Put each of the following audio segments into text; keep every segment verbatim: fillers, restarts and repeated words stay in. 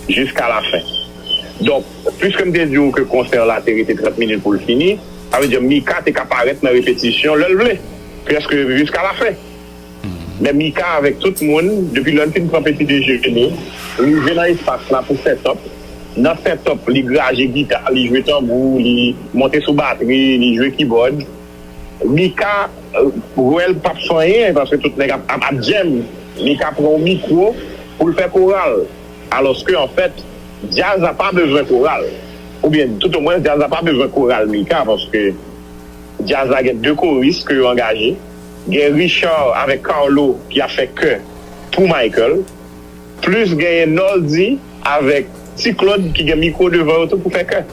jiska lafen. Donk, piske m te di w ke konsè la te rete trant minit pou l fini, sa vle di Mika te ka parèt nan repetisyon lè l vle, prèske jiska lafen. Men Mika avèk tout moun, depi lè l fin pran peti dejene, li rive nan espas la pou set up. Nan set up, li graje gita, li jwe tanbou, li monte sou batri, li jwe kibòd. Mika, wè l p ap fè anyen, paske tout nèg ap, ap, ap jam. Mika pran yon mikwo pou l fè koral. Alòske, anfèt, djaz la pa bezwen koral. Oubyen, toutomwens, djaz la pa bezwen koral Mika, paske djaz la gen de koris ke yo angaje. Gen Richard avèk Carlo ki ap fè kè pou Michael. Plis genyen Noldy avèk Ti Claude ki gen mikwo devan yo tou pou fè kè.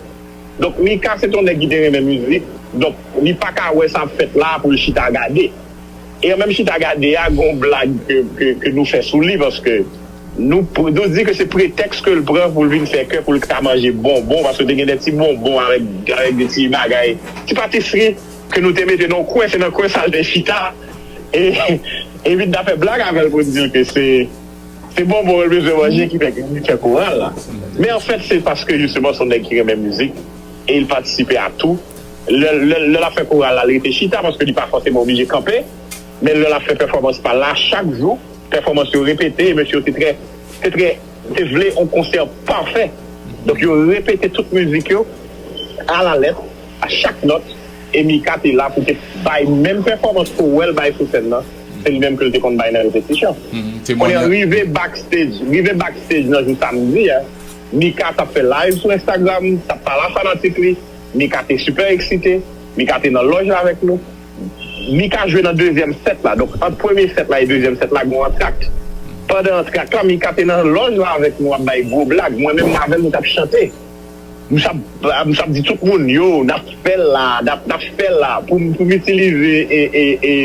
Donk, Mika se t yon nèg ki te renmen mizik. Donk, li pa ka wè sa ap fèt la pou l chita gade. E an menm chita gade a, gen yon blag ke, ke, ke nou fè sou li, paske nou, nou di ke se pretèks ke l pran pou l vin fè kè, pou l ka manje bonbon, paske te gen de ti bonbon avèk, avèk de ti bagay, ti patisri ke nou te mete nan yon kwen, se nan kwen sa l te chita. E, e vin ta fè blag avè l pou di ke se, se bonbon l bezwen manje ki fè, ki fè koral la. Men anfèt, se paske jisteman se yon nèg ki renmen mizik e l patisipe a tou. Lè, lè, lè l ap fè koral la, l rete chita paske li pa fòseman oblije kanpe. Men lè l ap fè pèfòmans pa l la, chak jou, pèfòmans yo repete, e mesye yo te trè, te trè, te vle yon konsè pafè. Donk, yo repete tout mizik yo alalèt, a chak nòt, e Mika te la pou te bay menm pèfòmans ke w wè l bay sou sèn nan, se li menm ke l te konn bay nan repetisyon. Kounye a, rive backstage, rive backstage nan jou samdi a, Mika t ap fè live sou Instagram, t ap pale a fanatik li, Mika te sipè eksite, Mika te nan lòj la avèk nou. Mika jwe nan dezyèm sèt la. Donk, ant premye sèt la e dezyèm sèt la, gen yon antrak. Pandan antrak la, Mika te nan lòj la avèk nou, ap bay gwo blag. Mwen menm avè l, nou t ap chante. M t ap, m t ap di tout moun, yo, n ap fè l la, n ap, n ap fè l la. Pou, pou m itilize e, e, e,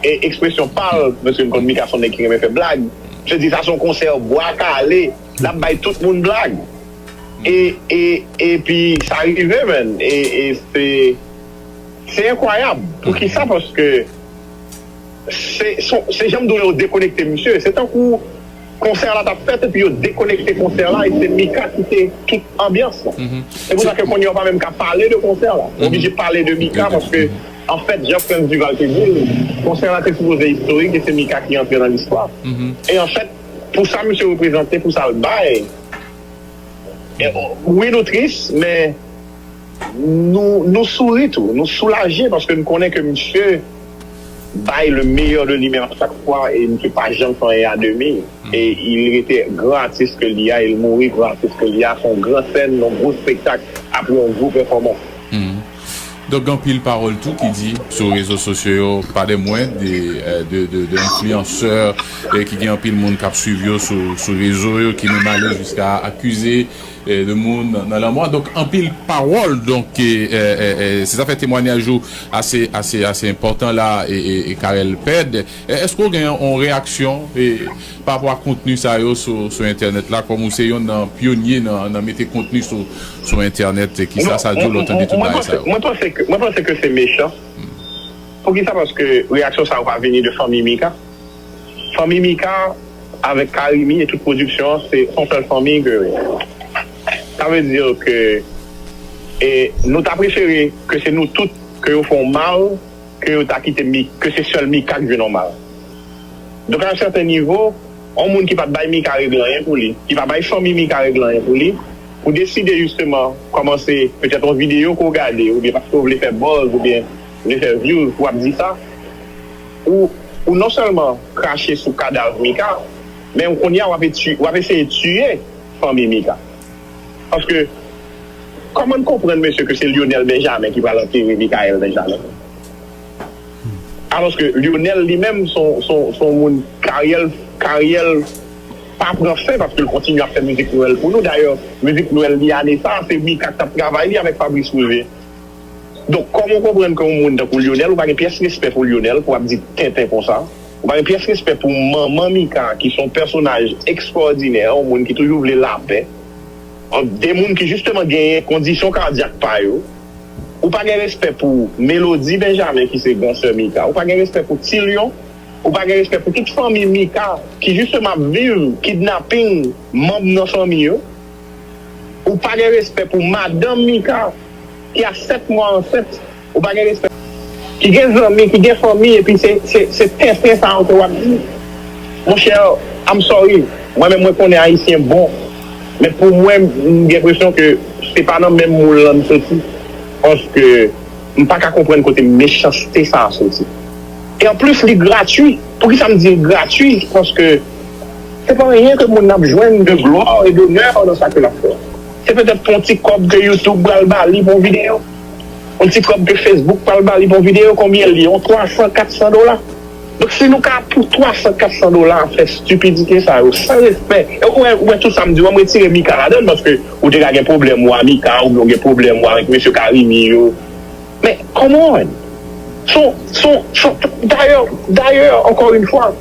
e ekspresyon pa l, paske m konn Mika se yon nèg ki renmen fè blag. M te di, sa se yon konsè bwa kale, n ap bay tout moun blag. E, e, epi sa rive, man. E, e se, se enkwayab. Poukisa? Paske se, se, se jan m di w yo dekonekte misye. Se tankou konsè la t ap fèt, epi yo dekonekte konsè la, e se Mika ki te tout anbyans lan. Se pou sa ke kounye a w pa menm ka pale de konsè la. Ou oblije pale de Mika, paske, anfèt, jan Frantz Duval te di l, konsè la te sipoze istorik, e se Mika ki antre nan listwa. E anfèt, pou sa misye reprezante, pou sa l bay, e, wi, nou tris, men nou, nou souri tou, nou soulaje, paske nou konnen ke misye bay le meilleur de lui-même à chaque fois, e misye pa janm fè anyen a demi. E il rete gran atis ke li a, e l mouri gran atis ke li a, se yon gran sèn, yon gwo spektak, apre yon gwo pèfòmans. Donk, gen anpil pawòl tou ki di sou rezo sosyo yo, pa de mwen, de, de, de, de enfliyansè, e ki gen anpil moun k ap swiv yo sou, sou rezo yo, ki menm ale jiska akize, e, de moun nan, nan lanmò. Donk, anpil pawòl, donk, e, e, e, e, se sa fè temwanyaj ou ase, ase, ase enpòtan la, e, e, e Carel Ped. E, èske w gen yon reyaksyon, e, pa rapò a kontni sa yo sou, sou entènèt la, kòm ou se yonn nan pyonye nan, nan mete kontni sou, sou entènèt, e kisa sa di w lè w tande tout bagay sa yo? Mwen panse ke, mwen panse ke se mechan. Poukisa? Paske reyaksyon sa yo pa vini de fanmi Mika. Fanmi Mika avèk Carimi e tout pwodiksyon an, se yon sèl fanmi ke, sa vle di ke, e nou ta prefere ke se nou tout, ke yo fè yon mal, ke yo ta kite Mi-, ke se sèl Mika k jwenn yon mal. Donk, a yon sèten nivo, yon moun ki pa t bay Mika regle anyen pou li, ki pa bay fanmi Mika regle anyen pou li, pou deside jisteman kòmanse petèt yon videyo ke w gade, oubyen paske w vle fè buzz, oubyen vle fè views pou w ap di sa, ou, ou non sèlman krache sou kadav Mika, men kounye a w ap eti-, w ap eseye tiye fanmi Mika. Paske, kòman n konprann, mesye, ke se Lionel Benjamin ki pral antere Michael Benjamin? Alòske Lionel li menm, se yon, se yon, se yon moun karyè l, karyè l pa pran fen paske l kontinye ap fè mizik Nwèl pou nou. Dayè, mizik Nwèl li ane sa a, se Mika k t ap travay li avèk Fabrice Roger. Donk, kòman w konprann ke yon moun tankou Lionel, ou pa gen pyès respè pou Lionel, pou w ap di tenten konsa? Ou pa gen pyès respè pou manman Mika, ki se yon pèsonaj ekstwòdinè, yon moun ki toujou vle lapè, de moun ki jisteman genyen kondisyon kadyak pa yo. Ou pa gen respè pou Melody Benjamin, ki se gran sè Mika. Ou pa gen respè pou Ti Lyon. Ou pa gen respè pou tout fanmi Mika, ki jisteman ap viv kidnaping manm nan fanmi yo. Ou pa gen respè pou madanm Mika ki a sèt mwa ansent. Ou pa gen respè. Ki gen zanmi, ki gen fanmi, epi se, se, se tenten sa yo ke w ap di. Monchè, I'm sorry. Mwen menm, mwen konnen Ayisyen bon. Men pou mwen, m gen enpresyon ke se pa nan menm moul lan m soti. Paske m pa ka konprann kote mechanste sa a soti. E anplis, li gratui. Poukisa m di l gratui? Paske se pa anyen ke moun nan ap jwenn de glwa e donè nan sa ke l ap fè. Se petèt pou yon ti kòb ke YouTube pral ba li pou yon videyo. Yon ti kòb ke Facebook pral ba li pou yon videyo, konbyen l ye? Yon twa san, kat san dola. Donk, si nou ka pou twa san, kat san dola fè stipidite sa yo, san respè. E ou wè, ou wè tout sa m di, w a m retire Mika ladan l, paske ou te ka gen pwoblèm ou a Mika, oubyen ou gen pwoblèm ou avèk mesye Carimi yo. Men, come on! Son, son, son, dayè, dayè, encore une fois,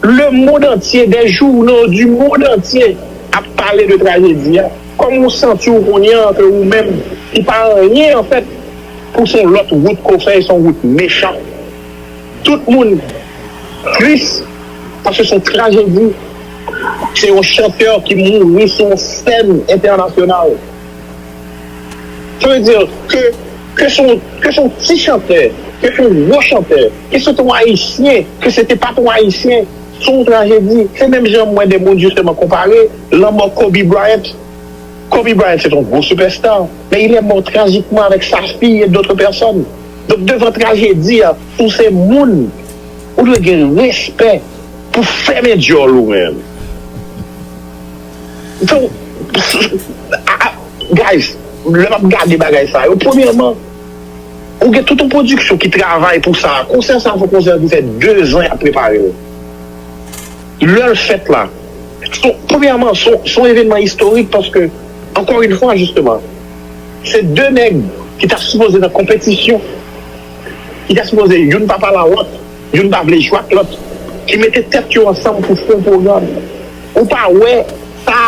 le monde entier, des journaux du monde entier ap pale de trajedi a. Kòman ou santi w kounye a ke ou menm, ki pa anyen, anfèt, pou se yon lòt wout ke w fè, e se yon wout mechan. Tout moun tris, paske se yon trajedi. Se yon chantè ki mouri sou yon sèn entènasyonal. Sa vle di ke, ke se yon, ke se yon ti chantè, ke se yon gwo chantè, ke se te yon Ayisyen, ke se te pa t yon Ayisyen, se yon trajedi. Se menm jan m wè de moun jisteman konpare lanmò Kobe Bryant. Kobe Bryant se te yon gwo sipèsta, men il est mort tragiquement avec sa fille et d'autres personnes. Donk, devan trajedi a, si w se moun, ou dwe gen respè pou fèmen djòl ou menm. Donk, a, a, guys, lè m ap gade bagay sa yo, premyèman, ou gen tout yon pwodiksyon ki travay pou sa. Konsè sa a, se yon konsè ki fè dezan y ap prepare l. Lè l fèt la, se, premyèman, se, se yon evènman istorik paske, encore une fois, justement, se de nèg ki ta sipoze nan konpetisyon, ki ta sipoze youn pa pale a lòt, youn pa vle jwe ak lòt, ki mete tèt yo ansanm pou fè yon pwogram. Ou pa wè sa.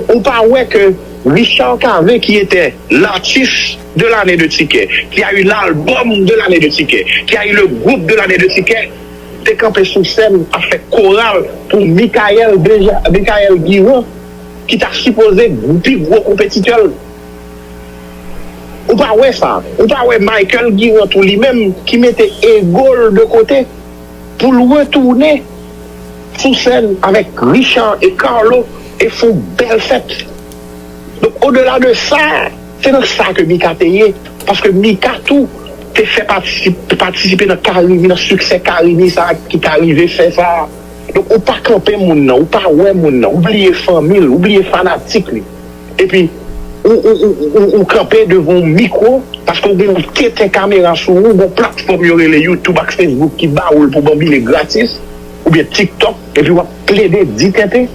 Ou pa wè ke Richard Cavé, qui était l'artiste de l'année de Ticket, qui a eu l'album de l'année de Ticket, qui a eu le groupe de l'année de Ticket, te kanpe sou sèn ap fè koral pou Michael Benja-, Michael Guiran, ki ta sipoze pi gwo konpetitè l. Ou pa wè sa. Ou pa wè Michael Guiran tou li menm ki mete ego l de kote pou l retounen sou sèn avèk Richard e Carlo e fè yon bèl fèt. Donk, odela de sa, se nan sa ke Mika te ye. Paske Mika tou te fè patisip-, patisipe nan Carimi, nan siksè Carimi sa a ki ta rive fè sa a. Donk, ou pa kanpe moun nan, ou pa wè moun nan, ou bliye fanmi l, ou bliye fanatik li. Epi, ou, ou, ou, ou, ou kanpe devan yon mikwo, paske w gen yon tenten kamera sou ou, w gen yon platfòm yo rele YouTube ak Facebook ki ba ou l pou banbile gratis, oubyen TikTok, epi w ap plede di tenten,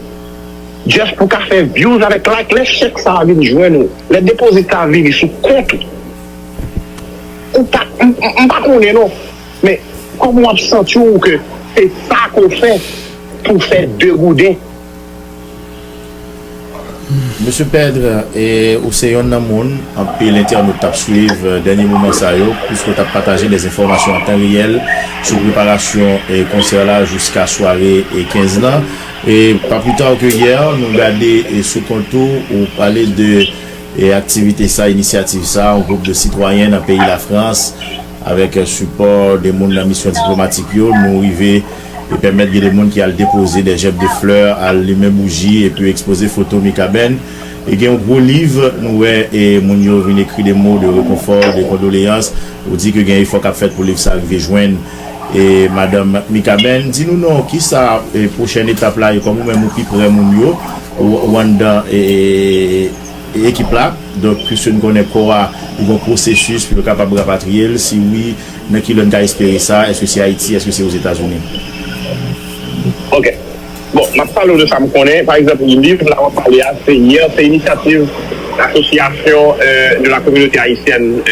just pou ka fè views avèk like, lè chèk sa a vin jwenn ou, lè depozit sa a vini sou kont ou, ou pa, m, m, m pa konnen non, men kòman w ap santi w ke se sa ke w fè pou w fè de gouden? Mesye Pedre, e, ou se yonn nan moun anpil entènot t ap swiv, e, dènye moman sa yo, piske w t ap pataje dèzenfòmasyon an tan reyèl sou preparasyon, e, konsè la jiska sware, e, kenz lan. E, pas plus tard que hier, nou gade, e, sou kont ou, ou pale de, e, aktivite sa, inisyativ sa, yon gwoup de sitwayen nan peyi Lafrans, avèk, e, sipò de moun nan misyon diplomatik yo, nou rive e pèmèt gen de moun ki al depoze de jèb de flè, al limen bouji epi ekspoze foto Mikaben. E gen yon gwo liv, nou wè, e moun yo vin ekri de mo de rekonfò, de kondoleyans. Ou di ke gen efò k ap fèt pou liv sa rive jwenn, e madanm Mikaben. Di nou non, kisa, e pwochèn etap la, e kòm ou menm ou pi prè moun yo, ou, ou anndan, e, e, e, ekip la. Donk, piske n konnen kò a, li gen yon pwosesis pou yo kapab rapatriye l, si wi, nan ki lè n ka espere sa, èske se Ayiti, èske se Ozetazini? Ok. Bon, m ap pale w de sa m konnen. Pa egzanp, liv la w ap pale a, se yè, se inisyativ Association, euh, de la Communauté Haïtienne, euh,